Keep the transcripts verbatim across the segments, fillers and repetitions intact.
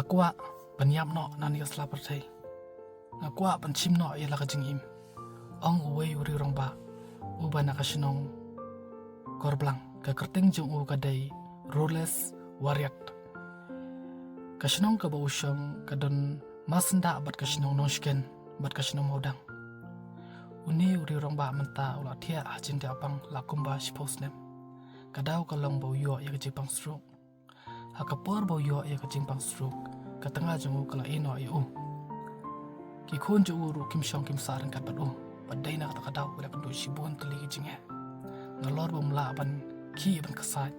Kwah ban ïap noh na kane ka sla pyrthei. Nga kwah ban shim noh ïa la ka jingim, ong uwei u riewrangbah uba na ka shnong Korblang. Ka kyrteng jong u ka dei Roles Wariat. Ka shnong kaba u shong ka don masnda bad ka shnong Nongshken bad ka shnong Mawdang. Une u riewrangbah mynta u la thiah ha jingthiah pang la kumba shiphew snem. Ka daw ka long ba u ïoh ïa ka jingpang stroke. Ha ka por ba u ïoh ïa ka jingpang stroke, ka tnga jong u ka la ïeh noh ïa u. Ki khun jong u ruh kim shong kim sah ryngkat bad u. Bad dei na kata ka daw u la kynduh shibun tylli ki jingeh. Nalor ba um lah ban khih ban ksaid,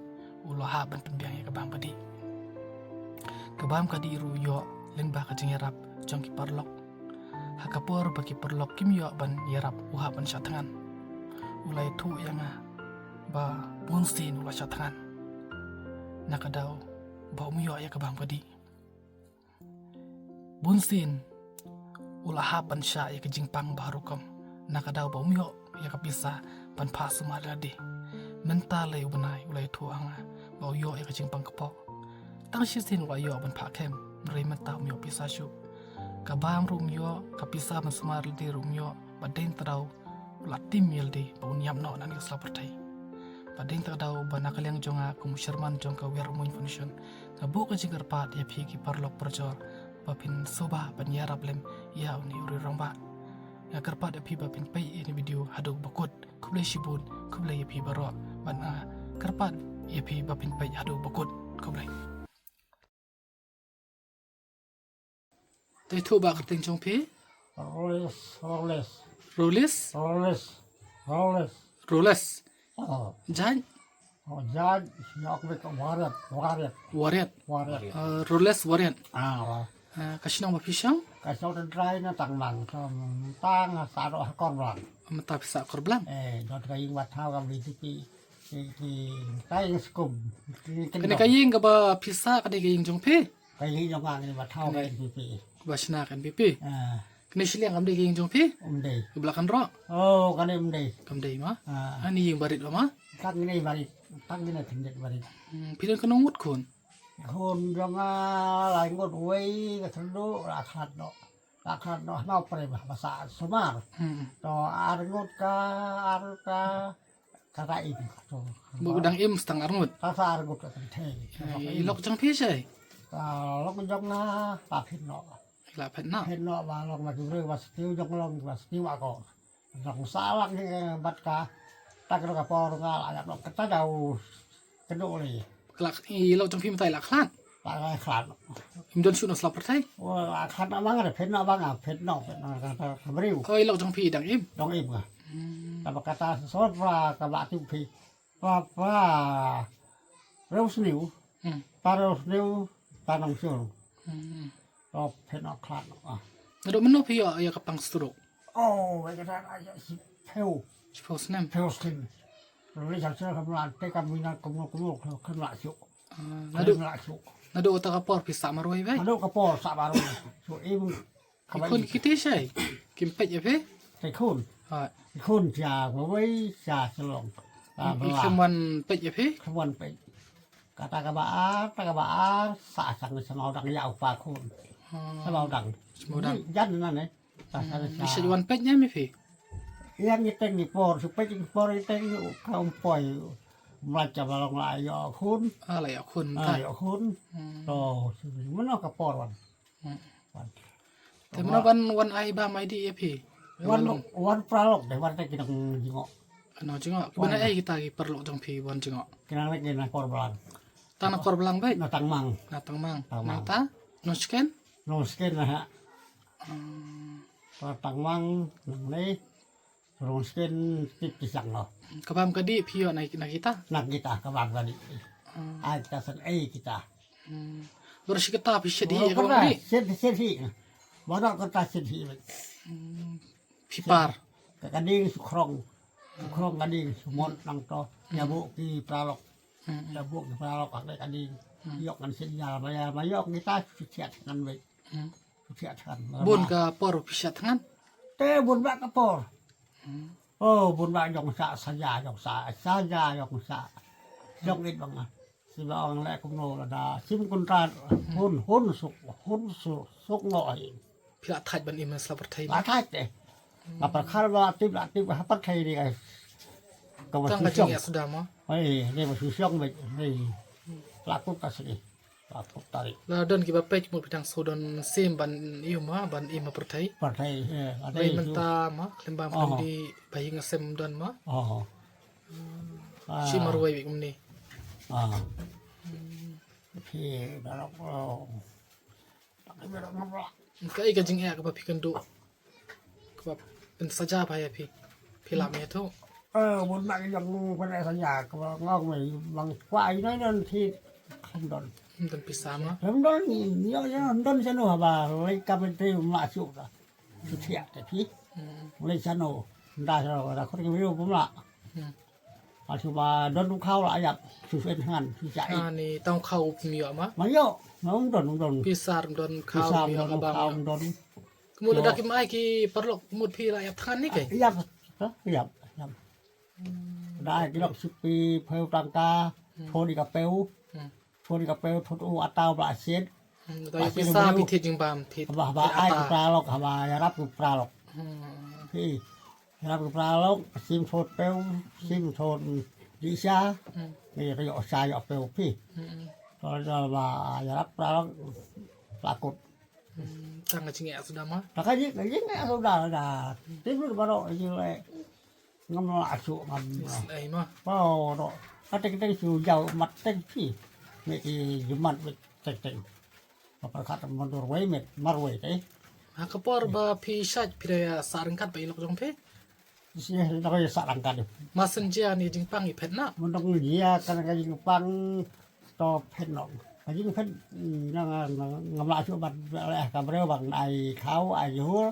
u la hap ban pynbiang ïa ka bam ka dih. Ka bam ka dih ruh u ïoh lyngba ka jingïarap jong ki paralok. Ha ka por ba ki paralok kim ïoh ban ïarap, u hap ban shah thngan. U la ïathuh ïa nga ba bunsien u la shah thngan na ka daw ba um ïoh ïa ka bam ka dih. Bunsien u la hap ban shah ïa ka jingpang baroh rukom na ka daw ba um ïoh ïa ka pisa ban phah sumar ïa lade. Mynta lei u bnai u la ïathuh ha nga ba u ïoh ïa ka jingpang kpoh. Tang shisien u la ïoh ban phah kem, hynrei mynta um ïoh pisa shuh. Ka bam ruh um ïoh, ka pisa ban sumar ïa lade ruh um ïoh, bad dei na ka daw u la tim ïa lade ba un ïap noh na kane ka sla pyrthei. Bad dei na ka daw ba na ka liang jong nga kum u chairman jong ka We Are Hmong Foundation, nga buh ka jingkyrpad ïa phi ki paralok parajor ba phin sngewbha ban ïarap lem ïa une u riewrangbah. Nga kyrpad ïa phi ba phin peit ïa kane ka video haduh ba kut. Khublei shibun, khublei ïa phi baroh. Bad nga kyrpad ïa phi ba phin peit haduh ba kut. Khublei. Te ïathuh ba kyrteng jong phi? Roles, Roles. Roles? Roles, Roles. Roles. Oh. Jait? Oh, jait, ïa ka Wariat, Wariat. Wariat. Wariat. Eh, Roles Wariat. Ah, wa. Eh, ka shnong ba phi shong? Ka shnong Trai na Tangmang, tang sa ro ha Korblang. Mynta phi sah Korblang? Eh, don ka ïing ba thaw ka B T P. Ki, ki, ka ïing skum. Kane ka ïing kaba phi sah, kane ka ïing jong phi? Ka ïing jong nga kane ba thaw ka N P P. Ba shna ka N P P. Ah. Kane shiliang kam dei ka ïing jong phi? Um dei. Ba la kynroh? Oh, kane um dei. Kam dei ma? Ah. Kane ïing barit ba ma? Tang kane barit. Tang kane khyndiat barit. Hmm, phi don katno ngut khun? Khun jong nga lai ngut, uwei ka kyrduh la khlad noh. La khlad noh hynñiew pyrshah ba sah sumar. Hmm. To ar ngut ka, ar ka, kata im to. Ba u dang im sa tang ar ngut. Kata ar ngut ka kynthei. Ai, lok jong phi shai? Ka lok jong nga, ba phin noh. La phet noh. Phet noh ba long ba ki briew ba sniew jong long ba sniew ako. Long sa lang, eh, bad ka. Tak ka por nga la ïap noh kata ka u kynduh lei. Lak, i lok jong phi mynta la khlad? La khlad. Im don shuh na sla pyrthei? Oh, la khlad na bang, phet na bang, phet na, phet na ka, ka, ka briew. Oh, i lok jong phi dang im? Dang im ka. Hmm. Kaba kata sot ba ka ba tu phi. Ba, ba. Rose new. Hmm. Ba rose new, ba nong sur. Hmm. Oh, phet na khlad. Ah. Naduh mynno phi ïoh ïa ka pang stroke? Oh, wei ka dan aja si phew. Shiphew snem. Phew snem. Lalu sa sa ka mlan te ka mina kumno kumno kumno la suk. Ah, naduh, la suk. Naduh uta ka por phi sah marwei wei? Naduh ka por sah marwei. So im ka. I khun kiti shai? Kim peit ïa phi? Te khun. Ha. I khun sia wei sia shlong. Ah, i khun wan peit ïa phi? Khun wan peit. Kata ka ba ar, kata ka ba ar, sa sang sa mau dang ïa u pa khun. Ah. Sa mau dang. Sa mau dang. Jan na ne. Sa sa sa. Isa wan peit ïa mi phi? Ïa ngi teng ngi por, su peit ngi por ngi teng ngi ka um poi. Mlai ka ba long la ïa khun. Ah, la ïa khun. Ah, ta ïa khun. Hmm. To, su mano ka por wan. Hmm. Wan. Te mano wan, wan ai ba mai di ïa phi? Wan, wan paralok de, wan te ki nang jingok. Nang jingok. Ki ba na ai kita ki paralok jong phi wan jingok? Ki nang lagi na Korblang. Tang na Korblang beit? Na Tangmang. Na Tangmang. Tangmang. Nang ta? Nong Sken? Nong Sken na ha. Hmm. Ta Tangmang, nang lei. Nong Sken, tip pisang lo. Ka bam ka dih phi ïoh na, na kita? Na kita, ka bam ka dih. Hmm. Ai kita san, ai kita. Hmm. Baroh shi katta phi shet hi, baroh ïa ka katta bam ka dih? Shet, shet hi. Baroh katta shet hi. Hmm. Phi par. Ka, ka ding shu khrong. Shu khrong ka ding shu mot nangto. Hmm. Ïa buh ki paralok. Hmm. Ïa buh ki paralok ka ding. Hmm. Ïoh ngan shet ïa ma ïa ma ïoh kita shu shet ngan wei. Hmm. Shu shet ngan. Bun ka por phi shet ngan? Te bun ba ka por. Hmm. Oh, bun ba jong sa saja jong sa saja jong sa. Jong it bang. Sima ong leh kumno lada sim kontrak hun, hun suk, hun suk, suk ngo ai. Phi la thait ban im ha sla pyrthei? La thait te. Nga pyrkhat ba tip la tip ha pyrthei ni ai. Ka ba tang ka susong. Jingeh suda ma. Ai, ni ba susong ba. Ai. La kut ka sini. La kut tari. La don ki ba peit mut phi dang shu don sim ban im ma, ban im ha pyrthei. Pyrthei, eh, ada. Lai itu. Mynta ma, khlem bam khlem di ba ing sem don ma. Oh. Ah. Shi marwei bik mni. Ah. Phi darok. Ka ai ka jingeh kaba phi kynduh kaba pynsaja ba ïa phi. Phi lah mih tu. Eh, bun mak yang pynsaja kaba ngong mei bang kwah ina nan thi khlem don. Don pisa ma. Khlem don ni yo yo don sano ba lei ka ben te ma suk ta. Su thiah te phi. Lei sano nda sano da khot ki video pun la. Asu ba don u khaw la ïap, su sen hangan, su sa. Ah, ni tang khaw phi ïoh ma? Ma ïoh, ma ym don, ym don. Pisa ym don, khaw phi ïoh, khaw ym don. Kumut da ki mai ki paralok mut phi la ïap than ni kai? Ïap, ha, ïap, ïap. Da ki lok sipi phew tangka, phew di ka phew. Phew di ka phew, thot u ata ba asiet. Da ïoh pisa phi thied jingbam, thied. Ba ba ai ata. Ki paralok, ba ïarap ki paralok. Phi. Ïarap ki paralok, sim thot phew, sim thot di sha. Ni ka ïoh sha ïoh phew phi. To da ba ïarap paralok la kut. Tang ka jingeh suda ma. Tang ka jingeh suda da. Ti bru baro jingeh. Ngam la shu ngam. Ai ma. Pau do. Ka teng teng shu jaw mat teng phi. Me ki jumat me teng teng. Ba pyrkhat mundur wei met marwei te. Ha ka por ba phi shait phi da ïa sah ryngkat bad i lok jong phi? Shi da ïa sah ryngkat. Masen jia ni jingpang i phet na. Mun dang jia kan ka jingpang to phet no. Ka jingphet na nga, nga, ngam la shu bat leh ka breu bang ai khaw ai jhur.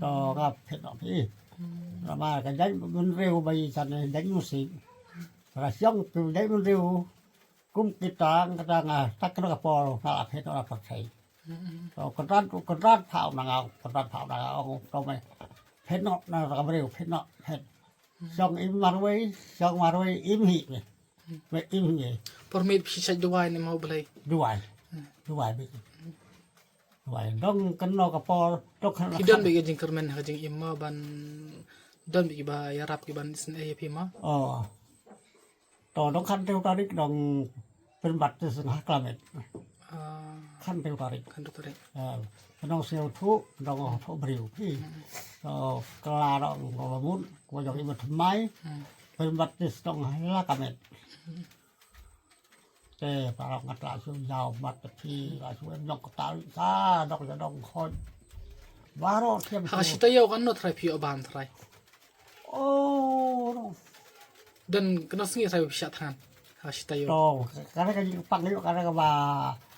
To ka phet no phi. Lama ka jait bynriew ba i san jait musik. Ka shong tu jait bynriew. Kum kita, kita nga tak kena ka por nga la phet na la pyrthei. To kontrak, kontrak phau na nga, kontrak phau na nga ong to me. Phet no na ka breu, phet no, phet. Shong im marwei, shong marwei im hi me. Me im hi. Por mit phi shait duwai ne mau blai? Duwai. Duwai bi. Wai dong kynnoh ka por, dong kynnoh. Ki don bad ki jingkyrmen ha jingim mo ban don bad ki ba ïarap ki ban isynei ïa phi mo. Oh. To dong khathynriew tarik dong pynbaptis ha Klamet. Ah. Khathynriew tarik. Khathynriew tarik. Eh, dong sngewthuh, dong thuh briew. Hmm. To kala dong ko mut, ko jong i ba thymmai. Hmm. Pynbaptis dong ha Klamet. Hmm. Te paralok ngat la shu ïaw mat te phi la shu em jong kata sa dok ja dong khoi. Baroh thiam. Ha shi taïew kan no trai phi o ban trai. Oh. Dan kena sngi trai phi sha than. Ha shi taïew. To, kare ka jingpang ïoh kare ka ba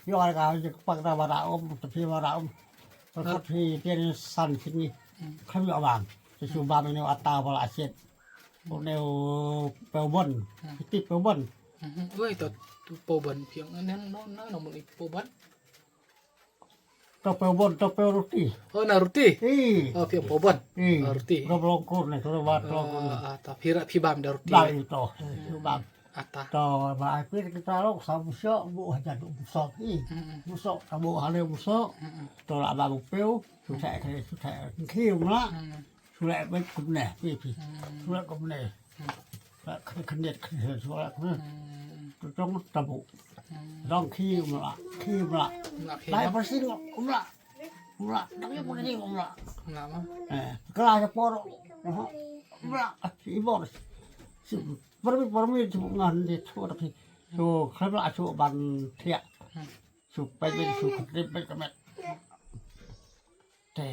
ïoh kare ka jingpang ta ba ra um te phi ba ra um. Ka phi tian san sini. Khlem ïoh ban. Te shu ba menu ata ba la sit. Une u Pew Bon. Kiti Pew Bon. Wei to Pew Bon piang nang no na no mun Pew Bon. To Pew Bon to Pew Ruti. Oh na Ruti. Ih. Oh piang Pew Bon. Ih. Ruti. Ro Blongkur ne, ro Bat Blongkur. Ah, ta phi ra phi bam da Ruti. Bam to. Bam. Ata. To ba ai pir kita lok sa busok bu haja du busok. Ih. Busok ta bu hale busok. To la ba bu Pew. Su thek, su thek. Khi mla. Sulek bek kumne, pi, pi. Sulek kumne. Khyndiat, khyndiat, sulek kumne. Tu tong tabu. Dong khi mla, khi mla. Lai persin mla. Mla, dong ïa persin mla. Mla ma. Eh, kela ïa por. Mla, ibor. Permi, permi tu ngan di tu tapi. Tu khlem la tu ban thiak. Su pek bek su khrip bek kemet. Te,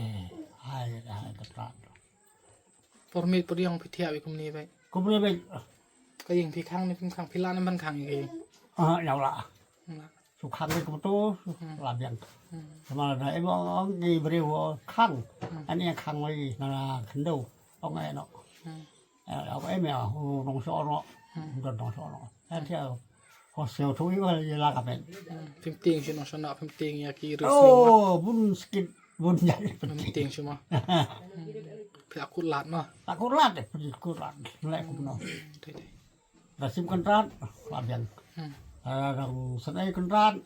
hai, hai, ka trat. Por miet por ïong phi thiah wi kumne bai. Kumne bai. Ka ïing phi khang ne phim khang, phi lah ne ban khang ïa ka ïing. Ah, ïa la. Lah. Su khang ne kumtu, la biang. Sama da em ong ki briew khang. Ani khang wi na khyndew. Ong ai no. Ong em ïa u nongshong no. Don nongshong no. Ïa thiah. Ho siew thui ba ïa la ka met. Phim tieng shu nongshong no, phim tieng ïa ki riewsniew. Oh, bun skit. Bun jait. Phim tieng shu ma. Phi la kut lad ma. La kut lad, phi kut lad. Leh kumno. Dei, dei. Da sim kontrak, la biang. Dang sngewsih Kynrad,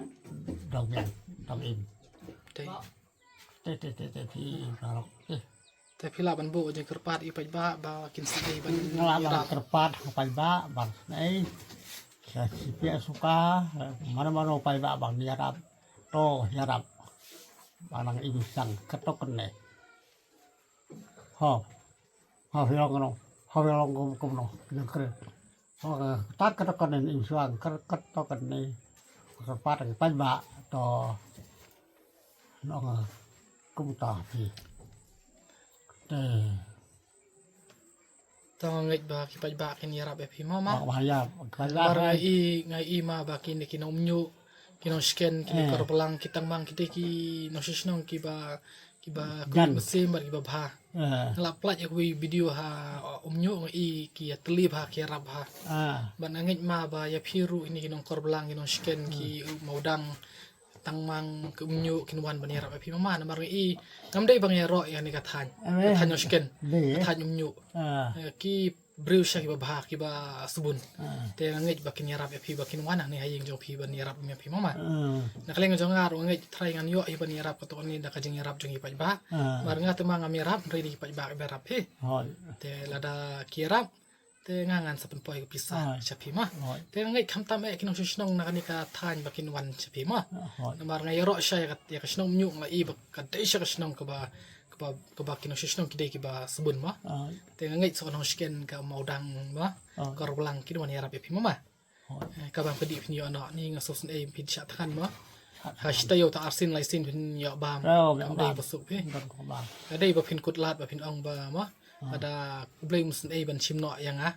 dang biang, dang im. Te te te te te phi paralok. Te phi lah ban buh jingkyrpad ïa i paidbah ba kin sngewsih ban ïarap. Kyrpad ha paidbah ban sngewsih. Sa sipia suka mano mano paidbah ban ïarap. To ïarap. Ba nang im sang katok ne. Ho. Ho phi long no. Ho phi long kum kum no. Jong kre. Ho tat katok ne im sang katok ne. Kyrpad paidbah to. Nong kum ta phi. Te Tang ngeit ba ki paidbah kin ïarap ïa phi ma ma. Ba ïa paidbah. Namar nga i nga i ma ba kine ki nongmynñiuh, ki nongsken, ki nongkor blang, ki tangmang, kite ki nongshishnong kiba kiba khuid mynsiem bad kiba bha. Nga la pynlait ïa kawei video ha Umñiuh nga i ki ïatylli bha ki ïarap bha. Bad nga ngeit ma ba ïa phi ruh kine ki nongkor blang, ki nongsken, ki mawdang, tangmang, ki Umñiuh kin wan ban ïarap ïa phi ma ma namar nga i ngam dei ba nga ïaroh ïa kane ka thaiñ. Ka thaiñ nongsken. Ka thaiñ Umñiuh. Ki briew sha kiba bha kiba sbun. Te nga ngeit ba kin ïarap ïa phi ba kin wan hangne ha ïing jong phi ban ïarap ïa phi ma ma. Na ka liang jong nga ruh nga ngeit trai ngan ïoh hi ban ïarap kato kane da ka jingïarap jong ki paidbah. Namar nga te ma ngam ïarap, hynrei ki paidbah kiba ïarap phi. Te lada ki ïarap te nga ngan sa pynpoi ka pisa sha phi ma. Te nga ngeit khamtam eh ki nongshishnong na kane ka thaiñ ba kin wan sha phi ma. Namar nga ïaroh sha ïa ka shnong Umñiuh nga i ba ka dei sha ka shnong kaba kaba kaba ki nongshishnong ki dei kiba sbun ma. Te nga ngeit sa ki nongsken, ka mawdang ma. Kor blang kin wan ïarap ïa phi ma ma. Kaba phi dei phin ïoh noh ni nga sngewsih phin shah thngan ma. Ha shi taïew ta arsien laisien phin ïoh bam. Kam dei ba suk phi. Ka dei ba phin kut lad ba phin ong ba ma. Lada U Blei um sngewsih ban shim noh ïa nga.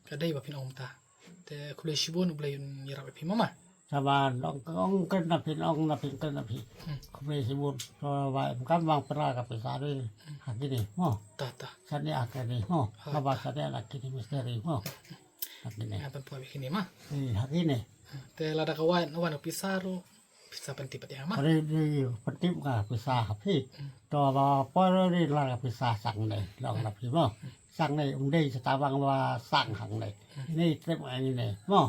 Ka dei ba phin ong ta. Te khublei shibun, U Blei un ïarap ïa phi ma ma. Sa ba ong ong kren na phi, ong na phi, kren na phi. Khublei shibun. Sa ba em kam bang pera ka pisa ri ha kine mo. Ta ta. Sa ne ha kine mo. Sa ba sa ne ha kine misteri mo. Ha kine. Ha pynpoi ha kine ma. Ha kine. Te lada ka wan wan ka pisa ruh pisa pyntip pat ïa nga ma. Ri ri pyntip ka pisa ha phi. To ba por ri la ka pisa sang ne long na phi mo. Sang ne um dei sa ta bang ba sang hang ne. Ni trip ngai ne mo.